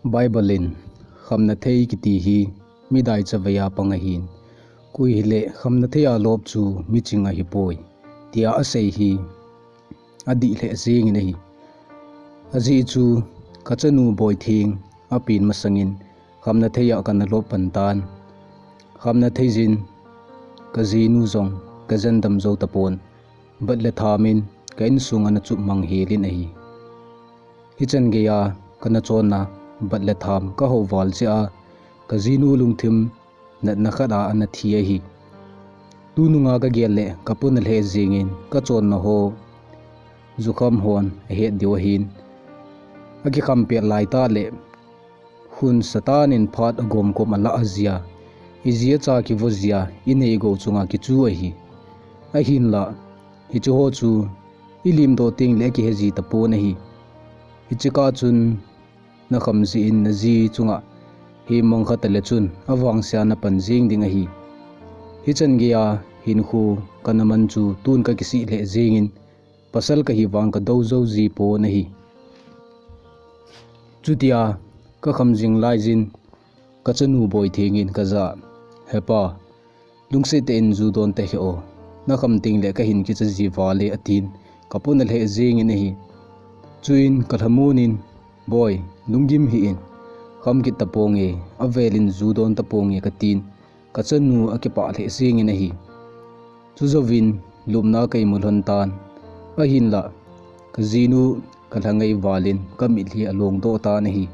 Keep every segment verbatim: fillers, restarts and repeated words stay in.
Bible in khamna thei kiti hi midai chaveiya pang ahin, koi hile khamna theiya lop chu miching ahipoi, tia asei hi adih lheh jengin ahi. Ajeh chu kachanu Boitheng apen masangin khamna theiya kana lop pan tan. Khamna thei jin kajinu jong kajen dam jou tapon, bat le tham in ka insung ana chup mang helin ahi. Hichan geiya kana chonna bat le tham kahou val jeh a kajinu lungthim natna khat a ana thi ahi. Tununga kagel le kapona lheh jengin kachonna ho jukham hon ahet diu ahin. Akikham pet laitah le hun Satan in phat agom kom alah jia, iji acha kivo jia, inei gou chunga kichu ahi. Ahinlah hiche ho chu ilimdoh tengle akihe ji tapon ahi. Hiche kah chun nakham jeh in naji chunga hemmang khat ale chun avangse a napan jeng ding ahi. Hichan geiya hinkho kana man chu tun kakisih lheh jengin pasal kahi vang kadou jou ji pon ahi. Chutia kakham jing lai jin kachanu Boitheng in kajah a, Hepa, lungset tah in ju don tahih o, nakham tengle kahin kicha ji vale, atin kapona lheh jengin ahi. Chuin kalhamon in, Boi, lunggim hih in, kham kit taponge, avel in ju don taponge, katin kachanu akipah lheh jengin ahi. Chujouvin lupna a kaimu lhon tan, ahinlah kajinu kalha ngai val in kamitlhi alongdoh tan ahi.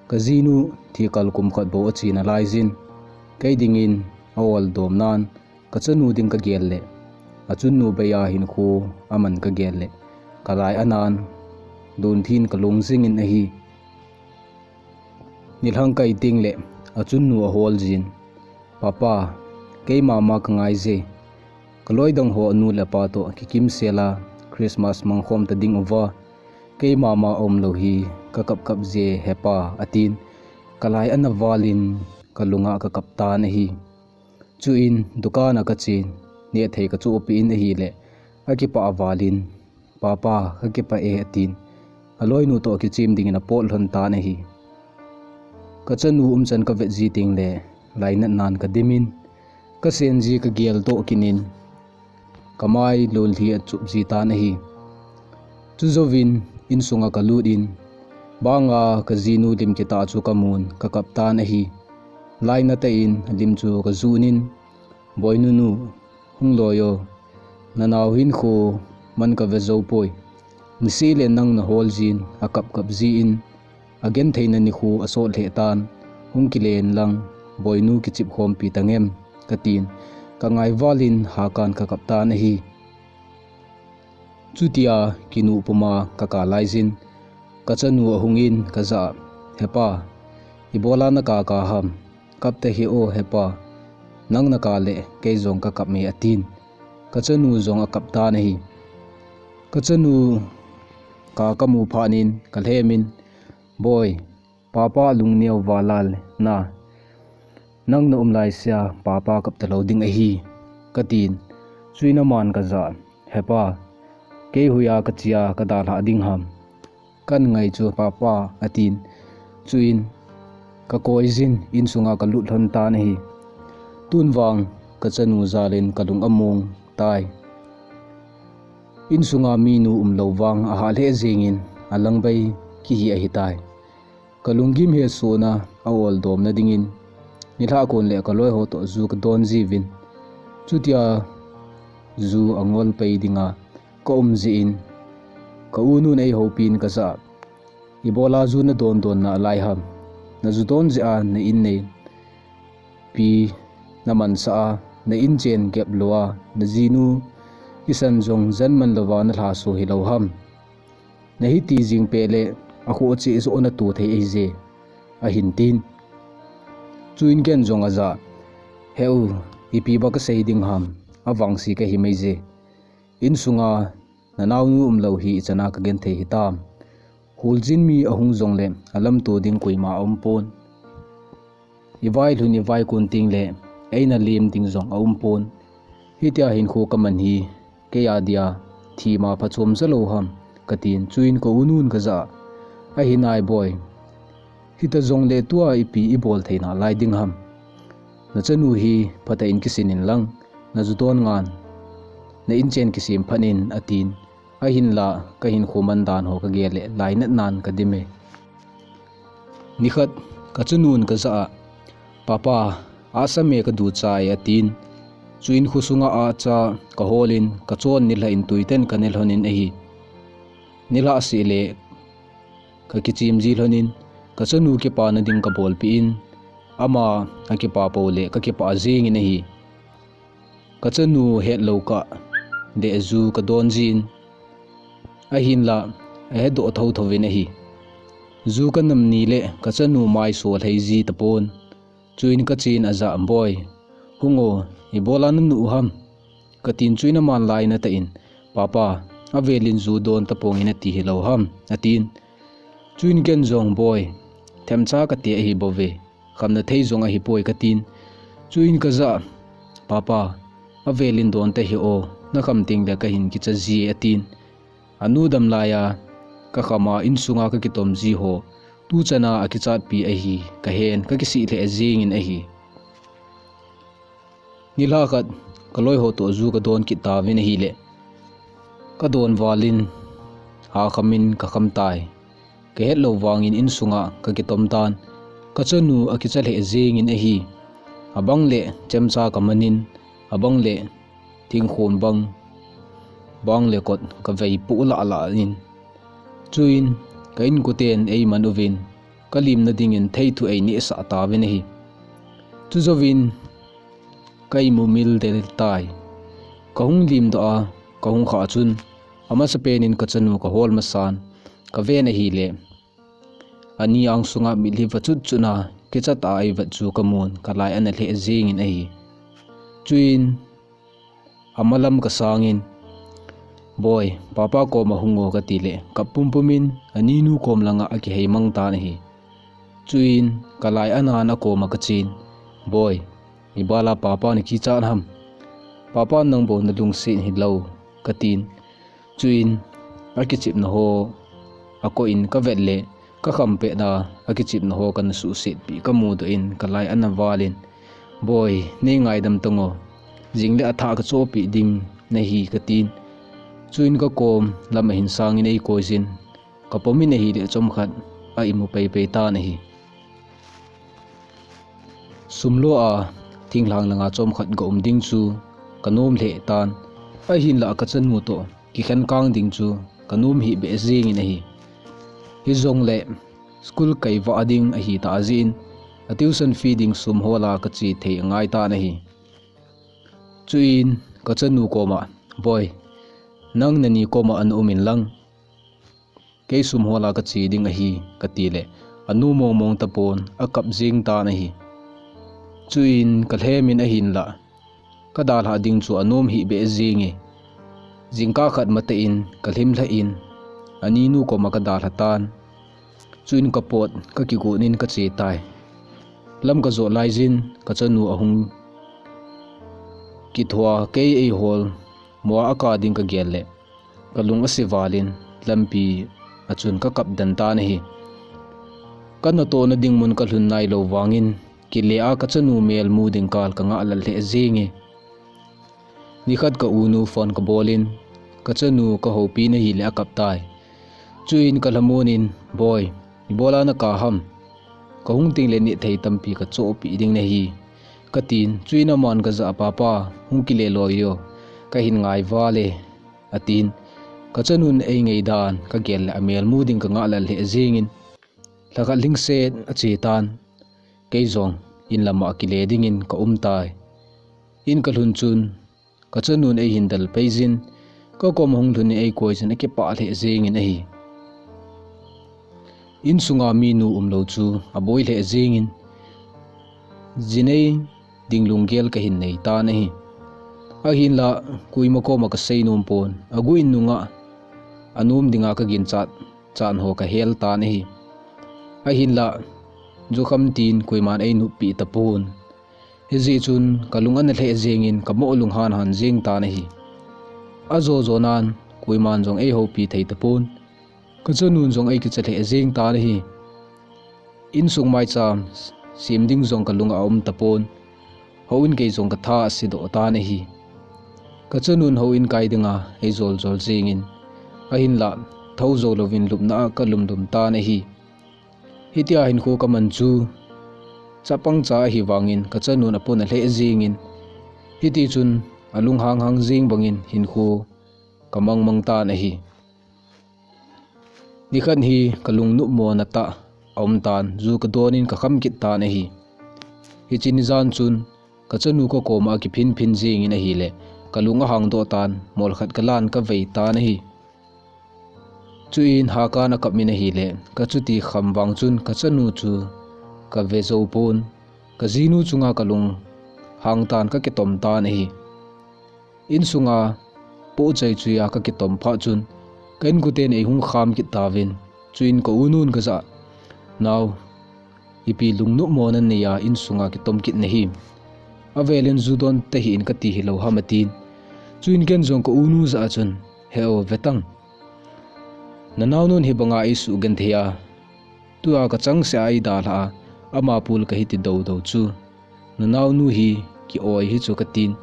Kajinu thikal kum khat bou ache nalai jin kei dingin a-ol domnan kachanu ding kagel le achunnu beiya hinkho aman kagel le kalai anan lungthin kalung jingin ahi. Nilhang kai tengle achunnu ahol jin, Papa, keima ma kangai je. Kaloi dang ho anu le apa toh kikimsel a Christmas mangkhom ta ding uva, keima ma aumlou hi kakap kap je hepa, atin kalai ana val in kalunga kakap tan ahi. Chuin dukan a kachen, nehthei kachohpeh in ahile, akipah val in, Papa, kakipah e, atin aloinu toh kichem dingin apot lhon tan ahi. Kachanu umchan kavet ji tengle lainatnan kadimin, kasen ji kagel toh kinin kamai lolhi achup ji tan ahi. Chujouvin insunga kalut in, banga kajinu lim kitah chu kamun kakap tan ahi. Lainat tah in alim chu kajunin, Boinunu, hung loi o, nanao hinkho man kave joupoi. Niseh le nang nahol jin akap kap jin, agentheina nikho asot lheh tan, hung kile inlang, Boinu kichep khompi tangem, katin kangai val in hakan kakap tan ahi. Chutia kinuh puma kaka lai jin, kachanu ahungin kajah a, Hepa, ibola nakaka ham? Kap tahih o hepa, nang naka le kei jong kakap e, atin kachanu jong akap tan ahi. Kachanu ka kamu phatnin kalhemin, Boi, Papa lungneo val a le na, nang naum laisea Papa kap talou ding ahi, katin. Chuin aman kajah a, Hepa, kei hoiya kachea kadalhah ding ham? Kangai chu Papa, atin. Chuin kakoi jin insunga kalut lhon tan ahi. Tun vang kachanu jal in kalung among tai. Insunga minu umlou vang ahah lheh jengin alangbai kihi ahitai. Kalunggim hetsohna a-oldomna dingin nilhah kon le kaloi ho toh ju kadon jiuvin, chutia ju angol pai dinga kaum jeh in ka unun eihoupin kajah a, Ibola ju nadon don nalai ham? Naju don jeh a na inneipi namansah a, na inchen gep lou a, najinu kisan jong jan man louva nalhaso hilou ham? Nahiti jing pet le akhoh cheh joh nato thei ahije, ahin tin. Chuin ken jong ajah a, Heu, ipi ba kasei ding ham, avangse kahi maije. Insunga nanaonu umlou hi ichana kagenthei hitam? Kholjin mi ahung jongle alamto ding koima aumpon. Ivailhun ivaikon tengle eina lem ding jong aumpon. Hitia hinkho kaman hi keiya dia thima phachom jalou ham, katin. Chuin ka unun kajah a, Ahi nai boi, Hita jongle tua ipi ibol thei nalai ding ham. Nachanu hi phatah in kisin in lang, naju don ngan, na inchen kisem phat in, atin. Ahinla, kahinkho man dan ho kagel le, lainat nan kadim e. Nikhat, kachanun kajah a, Papa, ahsa me kadu chai, atin. Chuin khosunga ahcha kahol in, kachon nilhah in tuiten kanel lhon in ahi. Nilhah seh le, kakichem ji lhon in, kachanu kipana ding kabolpeh in, ama akipa pou le, kakipah jeng in ahi. Kachanu hetlou kah le ju kadon jin, ahinla ahedoh thotho in ahi. Ju kanam ni le kachanu maiso lhai ji tapon. Chuin kachen ajah, Boi, hung o, ibola nanu u ham? Katin, chuin aman lainat tah in, Papa, avel in ju don tapong in ati hilou ham, atin. Chuin ken jong, Boi, themcha kati ahi bouve, khamna thei jong ahipoi, katin. Chuin kajah, Papa, avel in don tahih o, nakham teng le kahin kicha ji e, atin. Anu dam laiya kakham a, insunga kakitom ji ho, tuchan a akichatpi ahi kahen, kakisih lheh jeng in ahi. Nilhah khat kaloi ho toh ju kadon kit tauvin ahile, kadon val in hakham in kakham tai. Kahetlou vangin insunga kakitom tan. Kachanu akicha lheh jeng in ahi. Abang le chemcha kaman in, abang le thingkhon bang, bang le kot kavei poh lah lah in. Chuin ka inkoten eiman uvin, kalimna dingin theithu einehsah tauvin ahi. Chujouvin ka imu mil del tai. Kahung limdoh a, kahung khah chun, amasapen in kachanu kahol masan, kaven ahile, ani angsunga mitlhi vachut chut a, kichat a eivet chu kamun, kalai ana lheh jeng in ahi. Chuin, amalam kasang in, Boi, Papa koma hung o, kati le, kap pumpum in, aninu kom langa akihei mang tan ahi. Chuin, kalai anan akoma kachen, Boi, ibala Papa nakichat ham? Papa nang bou nalungset hilou, katin. Chuin, akichepna ho akoh in kavet le, kakham pet a, akichepna ho kana suhsetpi kamudoh in, kalai ana val in, Boi, nei ngaidam tan o, jing le athah kachohpeh ding nahi, katin. Chuin kakom lam ahin sang in eikoi jin, kapom in ahile chomkhat a imu peipei tan ahi. Sumlo a thinglhang langa chomkhat gaum ding chu kanom lheh tan, ahinla kachanu toh kikhen kang ding chu kanom hih beh jeng in ahi. Hijongle school kaivah ding ahitah jeh in, a tuition fee ding sum hola kache thei angai tan ahi. Chuin kachanu koma, Boi, nang nani koma ana um in lang, kei sum hola kache ding ahi, kati le, anom mongmong tapon, akap jeng tan ahi. Chuin kalhem in ahinla, kadalhah ding chu anom hih beh jeng e. Jingkah khat matah in kalhim lhah in, aninu koma kadalha tan. Chuin kapot kakigon in kache tai. Lam kajot laijin kachanu ahung kithua, kei eihol moa aka ding kagel le, kalung ase val in lampi a chun kakap den tan ahi. Kanatohna ding mun kalhun nailou vangin, kile a kachanu mel mu ding kal kangah lal lheh jeng e. Nikhat ka unu phone kabol in, kachanu kahoupi in ahile akap tai. Chuin kalhamon in, Boi, ibola nakap ham? Kahung teng le nithei tampi kachohpeh ding nahi, katin. Chuin aman kajah a, Papa, hung kile loi o, kahin ngai val e, atin. Kachanun eingaidan kagel le amel mu ding kangah lal lheh jeng in, lhakhat lhingset ache tan. Kei jong in lama kile dingin kaum tai. In kalhun chun, kachanun eihin del pei jin, kakom ahung lhun in eikoi jin akipah lheh jeng in ahi. Insunga minu umlou chu aboi lheh jeng in, jinei ding lunggel kahin nei tan ahi. Ahinla, koima koma kasei nom pon, agu in nungah anom dinga kaginchat chan ho kahel tan ahi. Ahinla, jukham tin koiman einoppi tapon. Hijeh chun kalung ana lheh jeng in, kamoh lunghan han jeng tan ahi. Ajo jonan koiman jong eihoupi thei tapon. Kachanun jong eikicha lheh jeng tan ahi. Insung maicham sem ding jong kalunga aum tapon, houin kei jong katha asedoh tan ahi. Kachanun houin kai dinga eijol jol jingin, ahinlah thou jou louvin lupna a kalum lum tan ahi. Hitia hinkho kaman chu chapang cha ahi vangin kachanun apon alheh jingin, hitichun alunghang hang jing bangin hinkho kamang mang tan ahi. Nikhat hi kalungnop mona tah aum tan, ju kadonin kakham kit tan ahi. Hiche nijan chun kachanu kakoma akiphin phin jingin ahile, kalung ahang doh tan, mol khat kalan kavei tan ahi. Chuin hakan akap min ahile, kachuti kham vang chun kachanu chu kave jou pon, kajinu chunga kalunghang tan, kakitom tan ahi. Insunga pohchai chuia kakitom phat chun, ka inkoten eihung kham kit tauvin. Chuin ka unun kajah, "Nao, ipi lungnop mona neiya insunga kitom kit nahim? Avelin ju don tahih in kati hilou ham?" atin. Chuin ken jong ka unu jah a chun, "He o, vetang. Nanaonun hibanga eisuh genthei a, tua kachangseh a eidalhah a, ama pul kahi ti dodo chu. Nanaonu hi ki-oi hi chu," katin,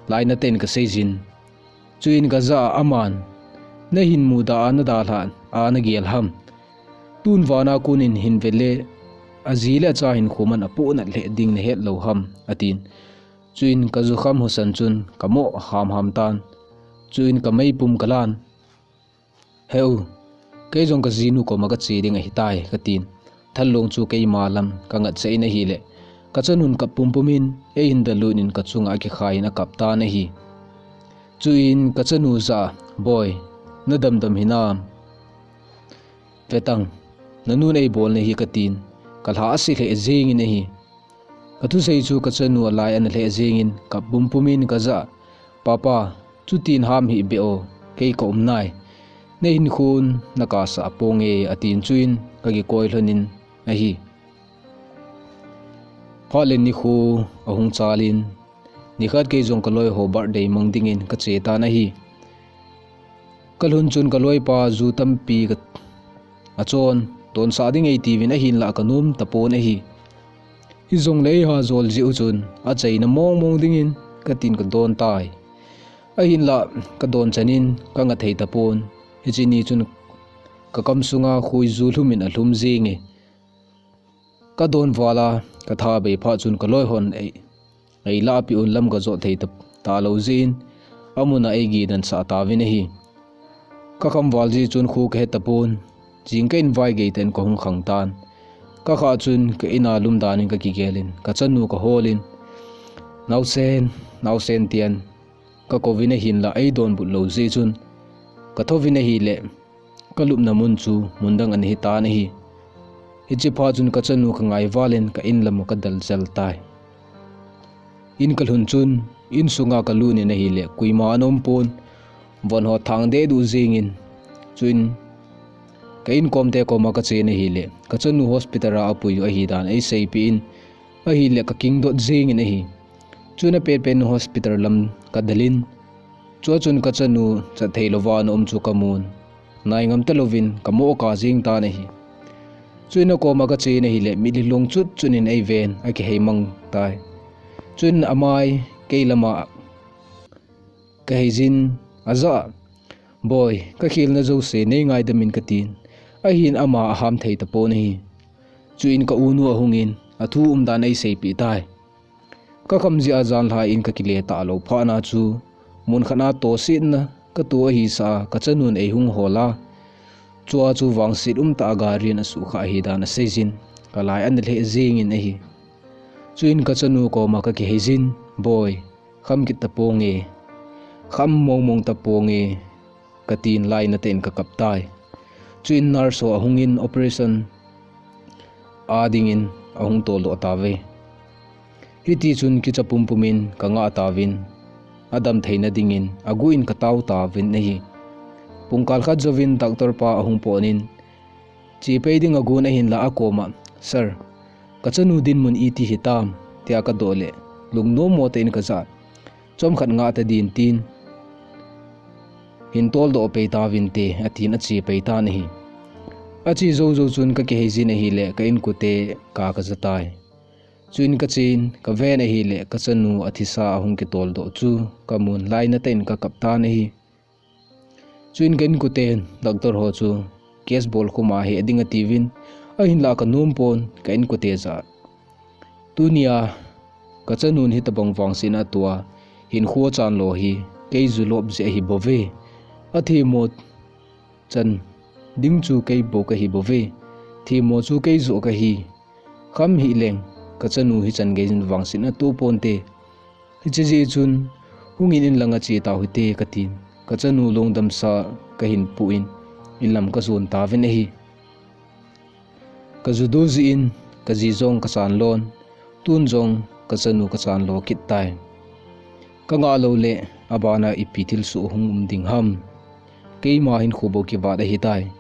lainatah in kaseijin. Chuin kajah a aman, "Nahin muda a nadalhah a nagel ham? Tun vana konin hin vele, aji le acha hinkho man apohnat lheh ding nahet lou ham?" atin. Chuin kajukham husan chun kamoh hamham tan. Chuin kameipum kalan, "He u, kei jong kajinu koma kache ding ahitai," katin. Thalung chu keima lam kangatcha in ahile, kachanun kap pumpumin eihin dalutnin kachunga akikhaiyin akap tan ahi. Chuin kachanu jah a, "Boi, nadamdam hinam? Vetang, nanun eibol nahi," katin, kalha ase lheh jengin ahi. Kathusei chu kachanu alai ana lheh jengin, kap pumpumin kajah a, "Papa, chutin ham hih beh o, kei kaum nai. Nahinkhon nakasah ponge," atin, chuin kakikoi lhonin ahi. Phat le nikho ahung chalin, nikhat kei jong kaloiho birthday mang dingin kache tan ahi. Kalhun chun kaloipa ju tampi ka, achon, tonsah ding eitiuvin ahinlah kanom tapon ahi. Hijongle eiha jol jeh u chun, achaina mongmong dingin katin kadon tai. Ahinlah kadon chanin kanga thei tapon, hiche ni chun kakam sunga khoiju lhumin alhum jenge. Kadon vala katha bei phat chun kaloihon ei, eilahpeh un lam kajot thei ta, talou jeh in, amuna eigidansah tauvin ahi. Kakham val jeh chun kho kahe tapon, jing ka invai geitah in kahung khang tan. Kakhah chun ka ina lum danin kakigelin, kachanu kaholin, "Naosen, naosen," tin kakouvin ahinlah eidonbut lou jeh chun, kathouvin ahile, kalupna mun chu mundang ana hitan ahi. Hiche phat chun kachanu kangai valin ka in lama kadel jel tai. In kalhun chun, insunga kalutnin ahile, koima ana umpon, vonho thang dehduh jengin, chuin ka inkomte koma kachen ahile, kachanu hospital a apui u ahidan eiseipeh in, ahile kakingdot jengin ahi. Chun apetpet in hospital lam kadelin, chua chun kachanu chatthei louva ana um chu kamun, naingam talouvin kamoh kajeng tan ahi. Chuin akoma kachen ahile, mitlhi lungchut chutnin eiven, akihei mang tai. Chuin amai kei lama kaheijin, ajah a, "Boi, kakhelna jouse neingaidamin," katin. Ahin ama aham thei tapon ahi. Chuin ka unu ahungin, athu umdan eiseipeh tai. Kakham jeh a janlhah in kakile talou phatna chu, munkhatna tosetna kato ahisah a, kachanun eihung hol a, chua chu vangset umtah a gari in asuhkhah ahidan aseijin, kalai ana lheh jengin ahi. Chuin kachanu koma kakiheijin, "Boi, kham kit taponge, kham mongmong taponge," katin lainatah in kakap tai. Chuin nurse ho ahungin operation a dingin ahung toldoh tauve. Hitichun kicha pumpumin kangah tauvin, adam theina dingin aguh in katao tauvin ahi. Pungkal khat jouvin doctor pa ahung potnin, chepei ding agon ahinlah akoma, "Sir, kachanu dinmun iti hitam?" tia kadoh le, lungnommo tah in kajah a, "Chomkhat ngah tadin tin, hin toldoh pei tauvinte," atin achepei tan ahi. Ache jou jou chun kakihei jin ahile ka inkote ka kaja tai. Chuin kachen kaven ahile kachanu athisa ahung kitol doh chu kamun lainat in kakap tan ahi. Chuin ka inkoten doctor ho chu case bol khuma hi ading atiuvin, ahinlah kanom pon ka inkote jah. Tunia kachanun hitabang vangsetna atoh a hinkho achan lo hi kei ju lop jeh ahi bouve. Athemmo chan ding chu kei bou kahi bouve. Themmo chu kei joh kahi. Kham hileng kachanu hi chan gei jin vangsetna atoh ponte. Hiche jeh chun hungin inlanga che tau hite katin, kachanu lungdamsa kahin poh in inlam kajon tauvin ahi. Kaju doh jeh in kaji jong kachan lon, tun jong kachanu kachan lo kit tai. Kangah louleh abana ipi thilsoh hung um ding ham. Keima hinkho bou kivat ahitai.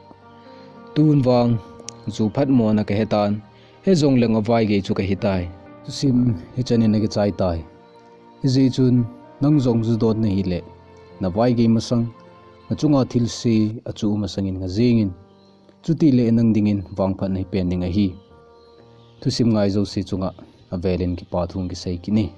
Tun vang ju phatmona kahetan, hijongleng avaigei chu kahitai. Thusim hichan in akichai tai. Hijeh chun nang jong ju don nahile, navaigei masang, nachunga thilse achuh masangin nga jengin. Chutile nang dingin vangphatna hipen ding ahi. Thusim ngai jouse chunga avelin kipa thu kisei kit e.